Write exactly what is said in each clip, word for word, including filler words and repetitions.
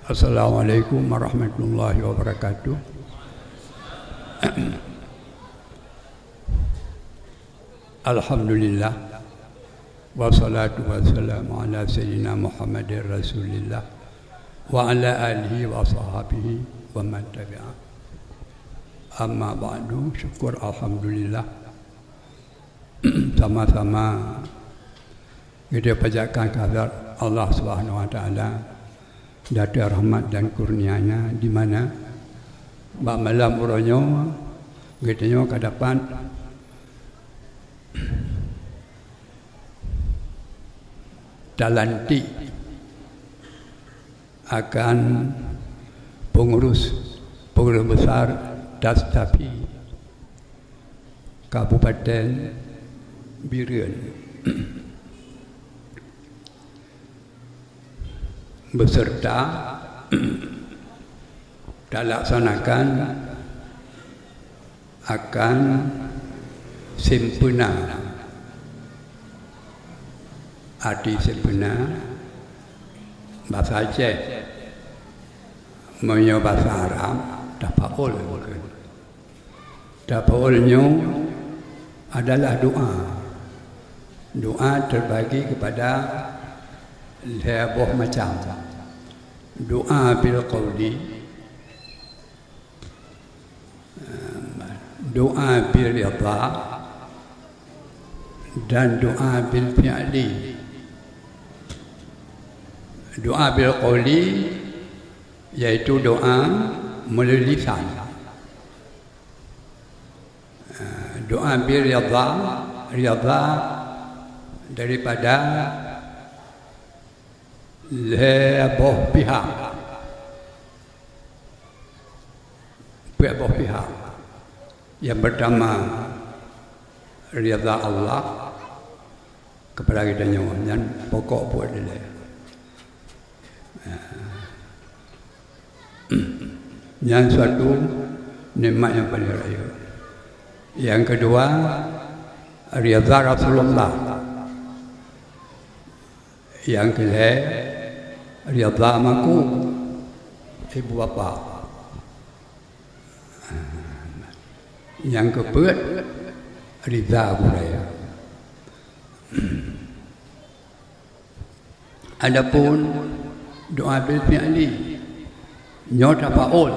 Assalamualaikum warahmatullahi wabarakatuh. Alhamdulillah. Wassalatu wassalamu ala sayyidina Muhammadin Rasulillah wa ala alihi wa sahbihi wa man tabi'ah. Amma ba'du, syukur alhamdulillah. Sama-sama kita panjatkan kehadrat Allah Subhanahu wa Taala, datu rahmat dan kurnia-Nya, di mana bak malam uroe nyoe geutanyoe ka dapat talantik akan pengurus, pengurus besar Dastafi Kabupaten Bireuen beserta talaksanakan akan sempena. Arti sempena, basa Aceh, meunyoe basa Arab, tafaul. Tafaul nyoe adalah doa. Doa terbagi kepada lhèe boh macam. Doa bil qauli, doa bil ridha, dan doa bil fi'li. Doa bil qauli yaitu doa melalui lisan. Doa bil ridha, ridha daripada lhèe boh pihak. Peuet boh pihak. Nyang pertama, ridha Allah kepada geutanyoe, nyan pokok buet dilèe. Nyan suatu nikmat nyang paling rayeuk. Nyang keudua, ridha Rasulullah. Nyang keulhèe, ridha maku, ibu bapa. Nyang keupeuet, ridha gurèe. Adapun doa bil fi'li, nyoe tafaul.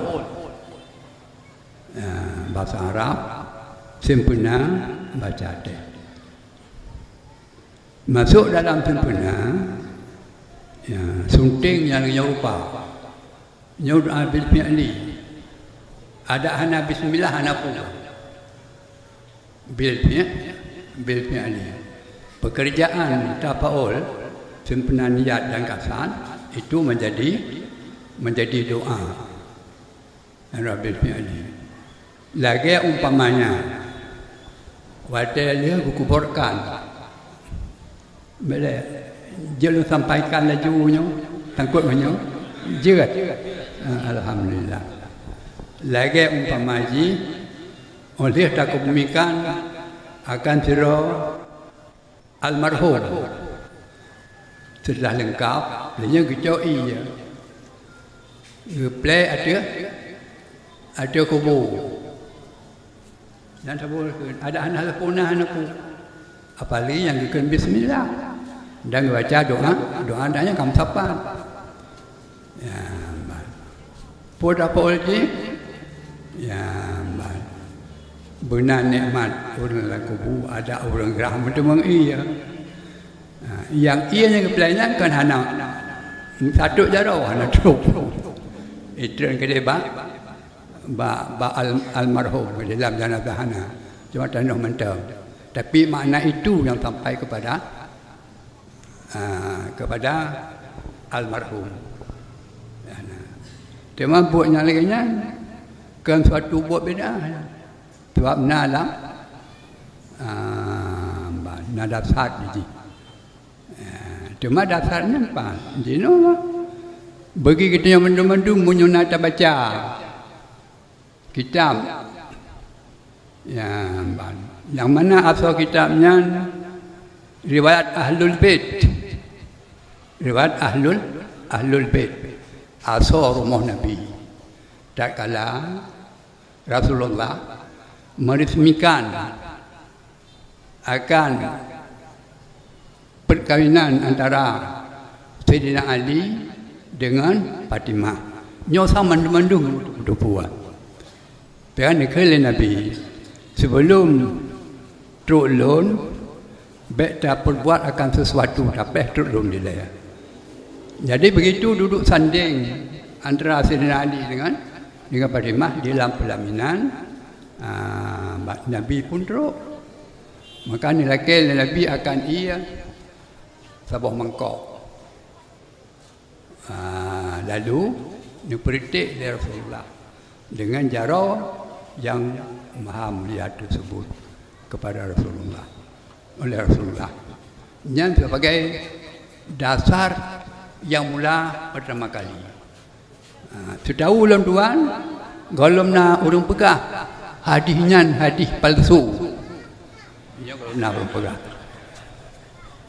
Ah, basa Arab, sempena, basa Aceh. Masôk dalam sempena, ya, sunting nyang nyoe rupa. Nyoe doa bil fi'li. Adak hana bismillah, hana peue. Bil fi-, bil fi'li. Pekerjaan tafaul, sempena niat dan kasad, itu menjadi, menjadi doa. Doa bil fi'li. Lagèe umpamanya, watèe lheueh geukuburkan, Boleh. Jeuet lôn sampaikan laju nyoe, sangkot ngon nyoe. Jeuet. Ah, alhamdulillah. Lagèe umpama jih, 'oh lheueh takeubumikan akan sidroe almarhum. Seuteulah leungkap, lheueh nyan geucok ié. Geuplè ateueh, ateueh kubu. Nyan saboh kheun, adak hana sapeue na hana peue. Apalagi nyang geukheun bismillah. Dan geubaca doa, doa dan nyang ka meusapat. Ya, ban. Peue tapeue jih? Ya, ban. Beuna nikmat ureueng lam kubu, adak ureueng grah meuteumeung ié. Ha, nyang ié nyang geuplè nyan kan hana satot jaroe, hana trok. Itreun keudeh bak, bak, bak al-, almarhum di dalam janazah hana. Cuma tanoh mantong. Tapi makna itu yang sampai kepada, ha, kepada almarhum. Teuma buet nyang lagèe nyan kon suatu buet beda. Sabab na lam, ah, na dasar jih. Ah, teuma dasar nyan pat jinoe. Bagi geutanyoe mandum-mandum meunyoe na tabaca kitab, ya, ban. Nyang mana asoe kitab nyan riwayat Ahlul Bait. Riwayat Ahlul, Ahlul Bait. asoe rumoh Nabi, tatkala Rasulullah meresmikan akan perkawinan antara Saidina Ali dengan Fatimah. Nyoe sama mandum-mandum teupeue. Pih kan dikheun lé Nabi, "Sebelum trok lôn, bék taperbuat akan sesuatu, tapéh trok lôn dilée." Jadi begitu duduk sanding antara Saidina Ali dengan, dengan Fatimah di lam pelaminan, ah, Nabi pun trok. Maka neulakée lé Nabi akan ié saboh mangkok. Ah, lalu neupeureutek lé Rasulullah dengan jaroe nyang maha mulia teusebut kepada Rasulullah, oleh Rasulullah. Nyan sebagai dasar nyang mula pertama kali. Ah, teudawu lom tuan, gohlom na ureuëng peugah hadih nyan hadih palsu. Nyan gohlom na ureuëng peugah.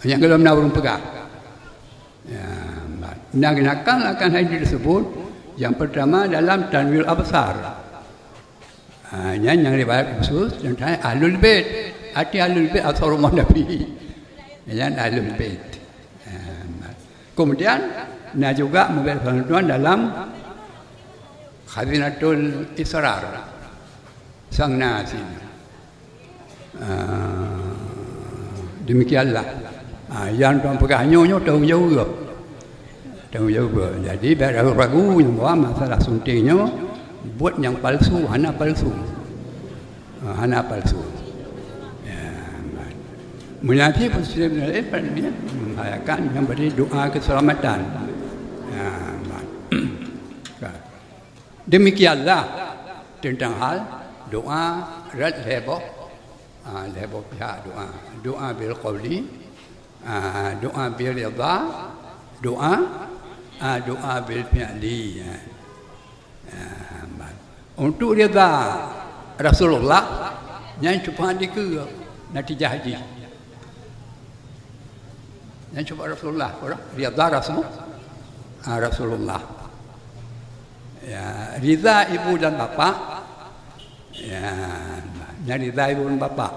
Nyan gohlom na ureuëng peugah. Ya, na geunakan akan hadis tersebut. Yang pertama dalam Tanwirul Absar. Ha, nyan nyang riwayat khusus tentang Ahlul Bait. Arti Ahlul Bait asal rumah Nabi. Nyan Ahlul Bait. Ha, kemudian na juga mubel tuan dalam Khazinatul Israr. Sang na sini. Ah, demikianlah. Ah, nyang tuan peugah nyoe, nyoe tanggung jaweueb. Tanggung jaweueb. Jadi, bék ragu-ragu nyang bahwa masalah sunting nyoe buet nyang palsu, hana palsu. Ah, hana palsu. Ya, meunyo pun membahayakan nyang beri doa keselamatan. Ya, demikianlah tentang hal doa rot lhée boh, ah, lhée boh pihak doa. Doa bil qauli, ah, doa bil ridha, doa, ah, doa bil fi'li, ya. Ah, ban. Untuk ridha Rasulullah, nyan cuma dikeue natijah jih. Nyan cuma Rasulullah, ridha Rasul, ah, Rasulullah. Ya, ridha ibu dan bapak. Ya, nyan ridha ibu dan bapak.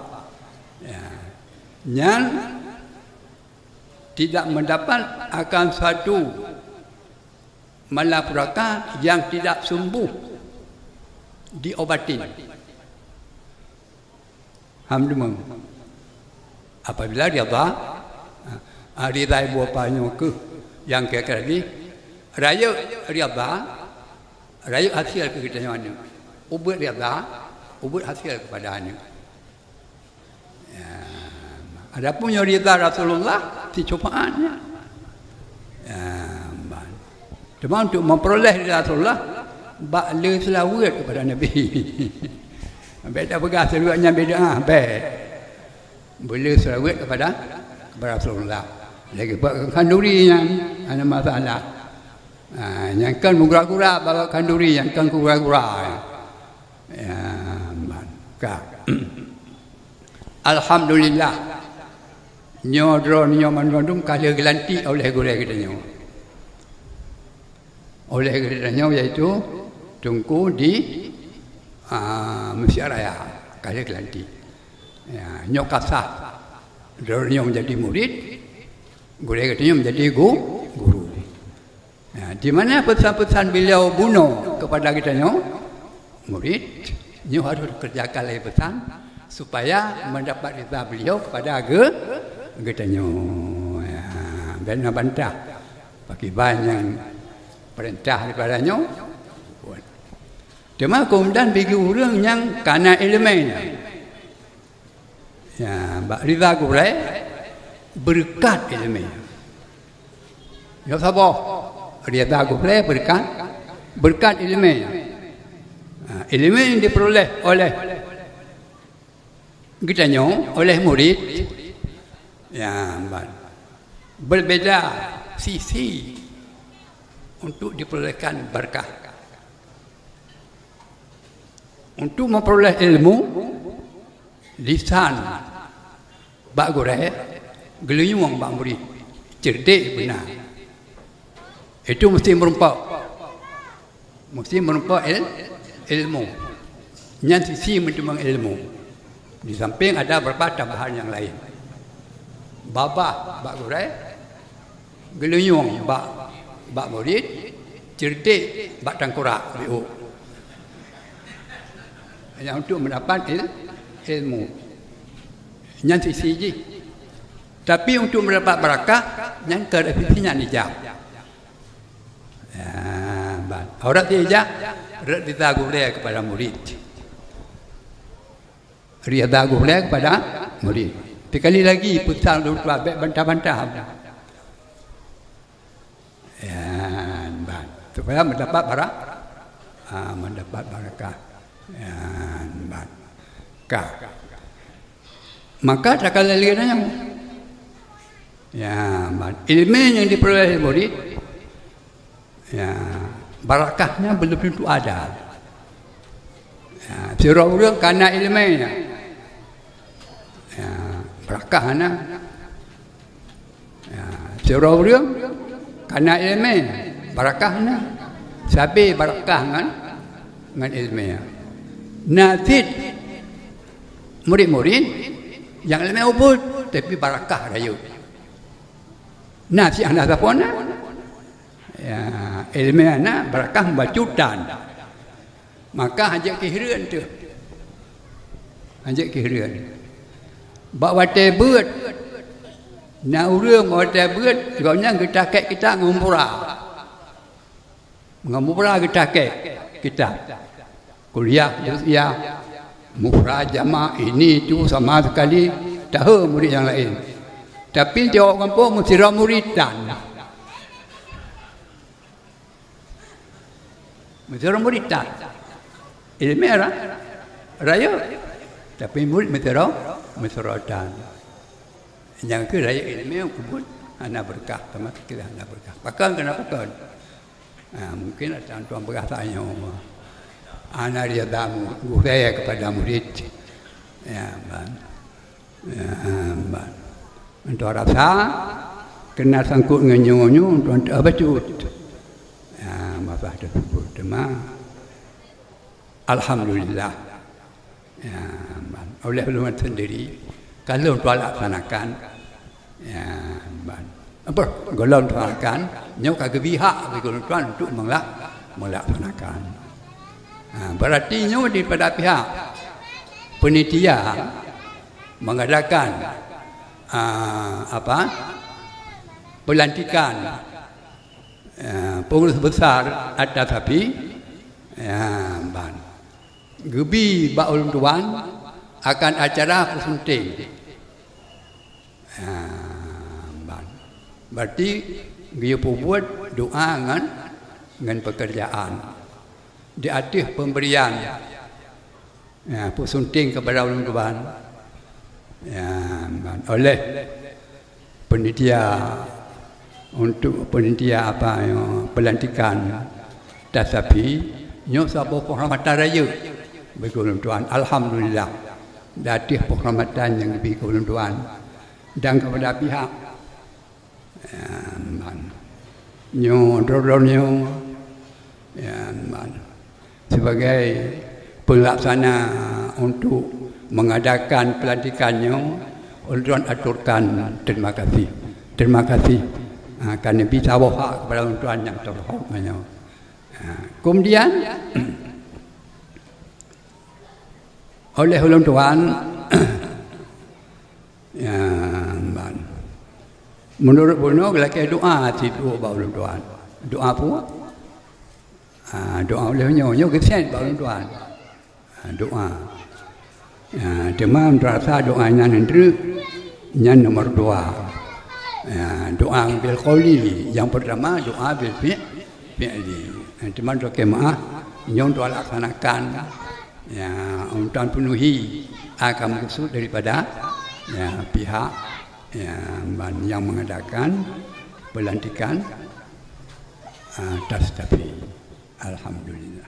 Ya. Nyan tidak mendapat akan suatu malapetaka yang tidak sembuh diobatin. Alhamdulillah. Apabila ridha, ah, ridha ibu bapa nyoe keuh nyang keu-keu lagi, rayeuk ridha, rayeuk hasil keu geutanyoe aneuk. Ubeuet ridha, ubeuet hasil kepada aneuk. Ya. Adapun nyoe ridha Rasulullah, si syafaatnya. Ya, ban. Cuma untuk memperoleh ridha Rasulullah, bak le seulaweuet kepada Nabi. Bék tapeugah seulaweuet nyan bid'ah, bék. Beu le seulaweuet kepada, kepada Rasulullah. Lagi buat khanduri nyan, hana masalah. Ha, nyang kan meugura-gura bak khanduri, nyang kan gura-gura. Ya, ban. Ka. Alhamdulillah. Nyoe droeneuh nyoe mandum ka lheueh geulantik oleh gurée geutanyoe. Oleh geutanyoe yaitu Teungku di, ah, Mesjid Raya, ka lheueh geulantik. Ya, nyoe ka sah. Droeneuh nyoe menjadi murid, gurée geutanyoe menjadi gu-, guru. Ya, di mana pesan-pesan beliau bunoe kepada geutanyoe, murid, nyoe harus kerjakan lé pesan supaya mendapat ridha beliau kepada ge-, geutanyoe. Ya, bék na bantah pakriban nyang perintah daripada nyoe. Teuma keumudian bagi ureuëng nyang kana iéleumé nyan. Ya, bak ridha gurée, beureukat iéleumé. Ya saboh, ridha gurée beureukat, beureukat iéleumé. Ha, iéleumé nyang diperoleh oleh geutanyoe, oleh murid, ya, ban. Berbeda sisi untuk diperolehkan berkah. Untuk memperoleh ilmu, lisan bak gurée, geulinyueng bak murid, cerdik beuna. Itu mesti meureumpok. Mesti meurumpok il-, ilmu. Nyan sisi meuteumong ilmu. Di samping ada beberapa tambahan yang lain. Babah bak gurée, geulunyueng bak, bak murit, ceureutek bak tangkurak, biuk. Hanya untuk mendapat il-, ilmu. Nyan sisi jih. Tapi untuk mendapat barakah, nyan keu sisi nyan ijab. Ya, ban. Orang tu ijab, rida gurée kepada murid. Rida gurée kepada murid. Sekali lagi, pesan lôn tuan, bék bantah-bantah. Ya, ban. Supaya mendapat bara-, ah, mendapat barakah. Ya, ban. Ka. Maka takalon lagée nyan. Ya, ban. Ilmu yang diperoleh murid, ya, barakahnya belum tentu ada. Ya, sidroe ureuëng kana ilmu, ya, barakah hana. Ya, sidroe ureuëng kana ilmu, barakah na. Sabe barakah ngon, ngon ilmu. Na cit murid-murid nyang ilmu ubit, tapi barakah rayeuk. Na cit hana sapeue na. Ya, ilmu na, barakah bacut tan. Maka hanjeuet keu hireuen teuh. Hanjeuet keu hireuen. Bak watée beuet, na ureuëng bak watée beuet, gobnyan geutakek kitab ngon mubra. Ngon mubra geutakek kitab. Kuliah, juz'iyah, mufrad, jamak, ini, itu, sama sekali, tahe murid nyang laén. Tapi tiep gampông meusidroe murid tan. Meusidroe murid tan. Ilmu ra-, rayeuk. Tapi murid meusidroe, meusidroe tan. Nyang keu rayeuk ilmu ubit hana beureukat, sama sekali hana beureukat. Pakon keunan pakon? Ha, mungkin ata tuan peugah tanyoe. Hana rida gurée kepada murid. Ya, ban. Ya, ban. Untuk rasa, keunan sangkot ngon nyoe-nyoe, untuk, untuk bacut. Ya, masalah tersebut. Cuma, alhamdulillah. Ya, ban. Oleh ulôn sendiri, ka lôn tuan laksanakan. Ya, ban. Apa? Gohlom tuan laksanakan, nyoe ka geubri hak bagi ulôn tuan untuk mengla-, melaksanakan. Ha, berarti nyoe daripada pihak penitia mengadakan, ah, apa, pelantikan, ah, pengurus besar At-Tasafi, ya, ban. Geubri bak ulôn tuan akan acara peusunting. Ya, ban. Berarti geuyue peubuet doa ngon, ngon pekerjaan. Di ateueh pemberian, ya, peusunting kepada ulôn tuan. Ya, ban. Oleh penitia, untuk penitia apa, ya, pelantikan Tasafi, nyoe saboh penghormatan rayeuk bagi ulôn tuan. Alhamdulillah, di ateueh penghormatan nyang geubri keu ulôn tuan dan kepada pihak, ya, ban. Nyoe droe-droe nyoe, ya, ban. Sebagai pelaksana untuk mengadakan pelantikan nyoe, ulôn tuan aturkan terima kasih. Terima kasih, ha, kerana bisa boh hak kepada ulôn tuan nyang terhormat nyoe. Ha, kemudian, oleh ulôn tuan, ya, ban. Menurut bunoe, lakée doa siduek bak ulôn tuan. Doa peue? Ah, doa uleh nyoe, nyoe geuset bak ulôn tuan. Ah, doa. Ah, teuma meurasa doa nyan treuk, nyan nomor dua. Ah, doa bil qauli, nyang pertama doa bil fi-, fi'li. Ah, teuma droe maaf, nyoe doa laksanakan. Ya, untuk penuhi akan maksud daripada, ya, pihak, ya, ban nyang mengadakan pelantikan, ah, Tasafi. Alhamdulillah.